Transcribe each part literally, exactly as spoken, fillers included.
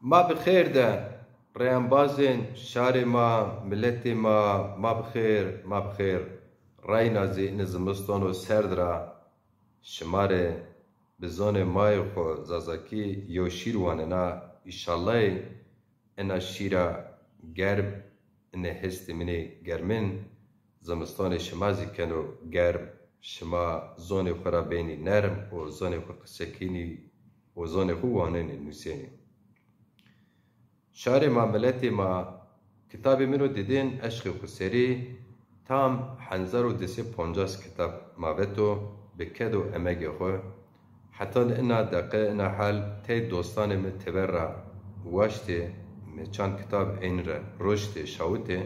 Ma bi xêr de, reyembazên şarê ma, miletê ma, ma bi xêr, ma bi xêr. Reyna zî ini zimistono serd ra şima rê bi zonê ma yê xo Zazakî yew şîr wanena, îşallahê ina şîra germ, inê hestê min ê germin, zimistonê şima zî keno germ, şima zonê xwu ra benî nerm û zonê xwu qise kenî û zonê xwu wanenî, nusênî. Şarê ma, miletê ma, kitabê min o didin eşqê xwu serî, tam hezar û di sey poncas kitab ma veto, bi ked û emegê xwu. Heta ina deqe, ina hal tey dostanê mi teber ra waştê, mi çand kitab eyn re roştê, şawitê.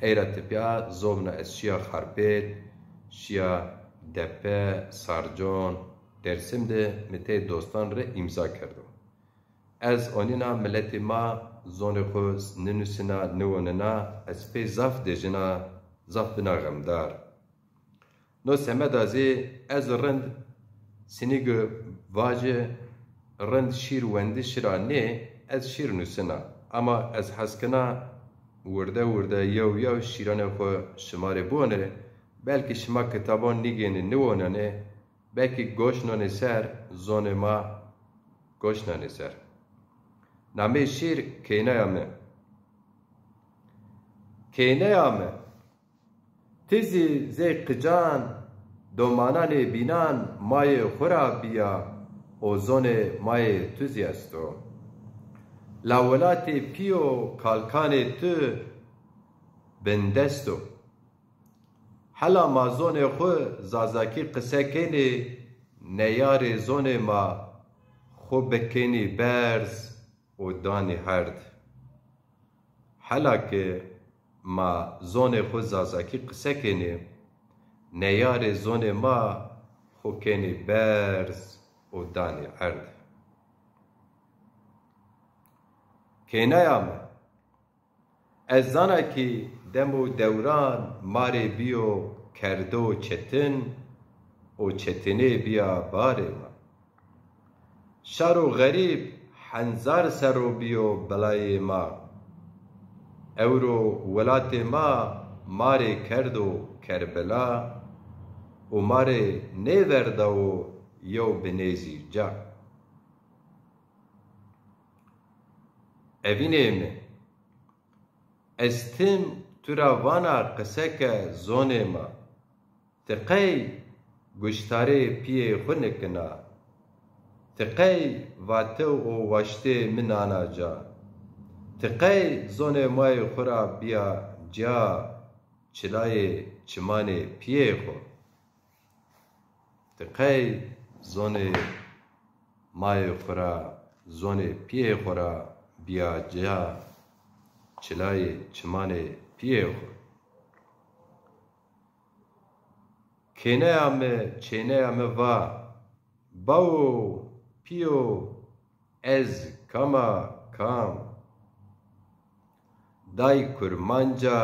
Ey ra tepîya zobna ez şîya Xarpêt, şîya Depe, Sarcon, Dersim de mi tey dostan rê îmza kerdo. Ez onîna miletê ma zonê xwu ninusina, niwonena, ez pê zaf dejina, zaf bina xemdar. No semeda zî ez rind, sinî gi vajê, rind şîr wendişî ra nê, ez şîr nusina. Ama ez hes kena wirde wirde yew yew şîranê xwu şima rê biwonê, belkî şima kitaban nîgênê, niwonenê, belkî goş nanê ser, zonê ma goş nanê ser. Nameyê şîr Keynaya Mi. Keynaya mi, ti zî zey qican, domananê bînan mayê xwu ra bîya û zonê mayê tu zî esto. La welatê pî û kalkanê tu bindest o. Hela ma zonê xwu zazakî qise kenê, neyarê zonê ma xwu bikenî berz û danî herd. Hela ke ma zonê xwu zazakî qise kenê, neyarê zonê ma xwu kenî berz û danî erd. Keynaya mi, ez zana kî dem û dewran ma rê bîyo kerdo çetin û çetinê bîya barê ma. Şaro xerîb henzar serro bîyo belayê ma. Ewro welatê ma ma rê kerdo Kerbela û ma rê nêverdawo yew binê zî ca. Evînê mi, ez tim tu ra vana qise ke zonê ma. Ti qey guştarê pîyê xwu nikina? Ti qey vatew û waştê mi nana ca? Ti qey zonê mayê xwu ra bîya ca, çilayê çimanê pîyê xwu? Ti qey zonê mayê xwu ra, zonê pîyê xwu ra bîya ca, çilayê çimanê pîyê xwu? Kêneya mi, çêneya mi va, bawo, pîyo, ez kam a kam? Day kurmanc a,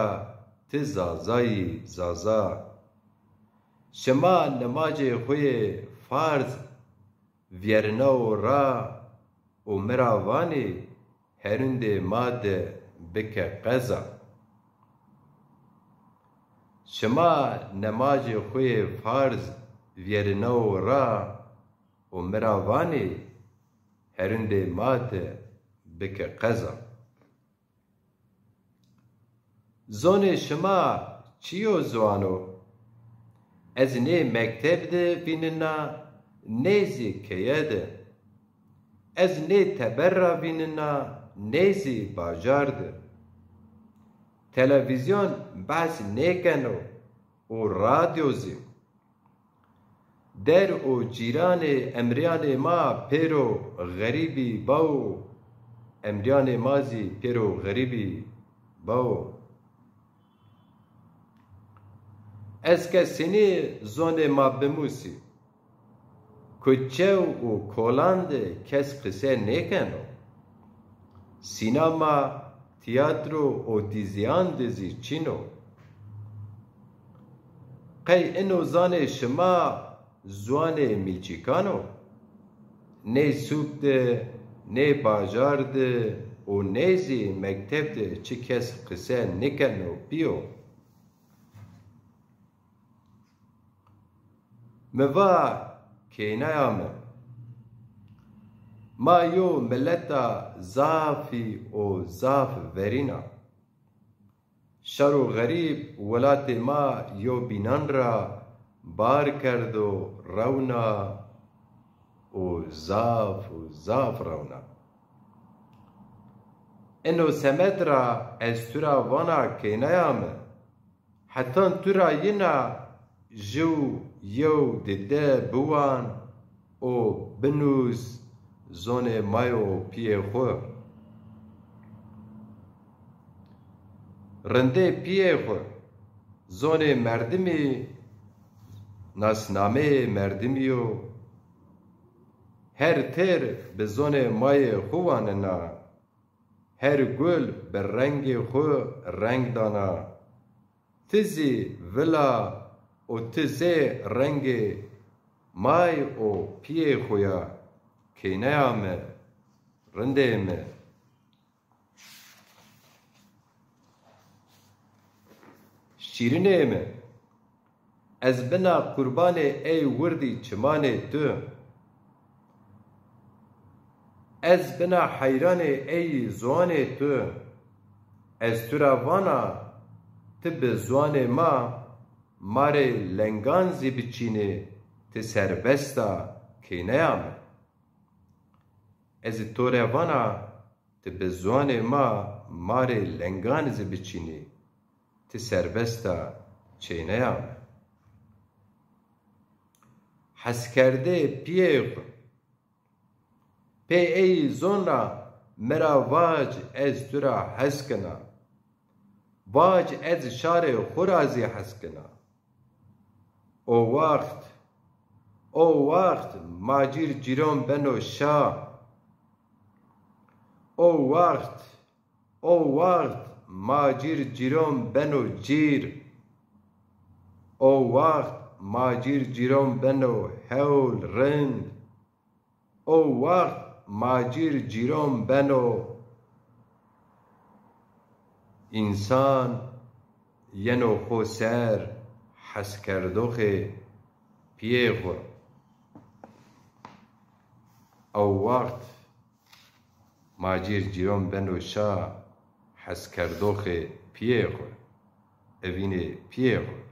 ti zaza yî, zaza. Şima nimacê xwu yê farz vîyernawo ra û mi ra vanî, herindê ma de bike qeza. Şima nimacê xwu yê farz vîyernawo ra û mi ra vanî, herindê ma de bike qeza. Zonê şima çi yo ziwan o? Ez nê mekteb de vînena, nê zî keye de. Ez nê teber ra vînena, nê zî bajar de. Televîzyon behs nêkeno û radyo zî. Der û cîranê emrîyanê ma pêro xerîbî bawo, emrîyanê ma zî pêro xerîbî bawo. Ez ke senî zonê ma bimusî? Kuçew û kolan de kes qise nêkeno. Sînema, tîyatro û dîzîyan de zî çin o. Qey ino zanê şima ziwanê mîçîkan o? Ney sûk de Nê bajar de û nê zî mekteb de çi kes qise nêkeno pîyo. Mi va, keynaya mi, ma yo mileta zafî û zaf verîn a. Şar û xerîb welatê ma yo bînan ra bar kerdo, rewna û zaf û zaf rewna. Eno semed ra ez tu ra vana, keynaya mi, hetan tu ra yina jew yew dide biwan û binûs zonê mayo pîyê xwu. Rindê pîyê xwu, zonê merdimî nasnameyê merdimî yo. Her têr bi zonê mayê xwu wanena, her gul bi rengê xwu reng dana. Ti zî vila û ti zê rengê may û pîyê xwu ya, keyneya mi, rindê mi. Şîrinê mi, ez bina qurbanê ey wirdî çimanê tu. Ez bina heyranê ey ziwanê tu. Ez tu ra vana, ti bi ziwanê ma, ma rê lengan zî biçînê, ti serbest a, keyneya mi. Ez to rê vana, ti bi ziwanê ma, ma rê lengan zî biçînî, ti serbest a, çeyneya mi. Heskerdê pîyê xwu. Pê ey zon ra mi ra vac, ez tu ra hes kena. Vac, ez şarê xwu ra zî hes kena. O waxt, o waxt ma cîr cîron beno şa. O waxt, o waxt ma cîr cîron beno cîr. O waxt ma cîr cîron beno hewl, rind. O waxt ma cîr cîron beno. Însan yeno xo ser heskerdoxê pîyê xwu. Ew waxt ma cîr cîron beno şa heskerdoxê pîyê xwu, evînê pîyê xwu.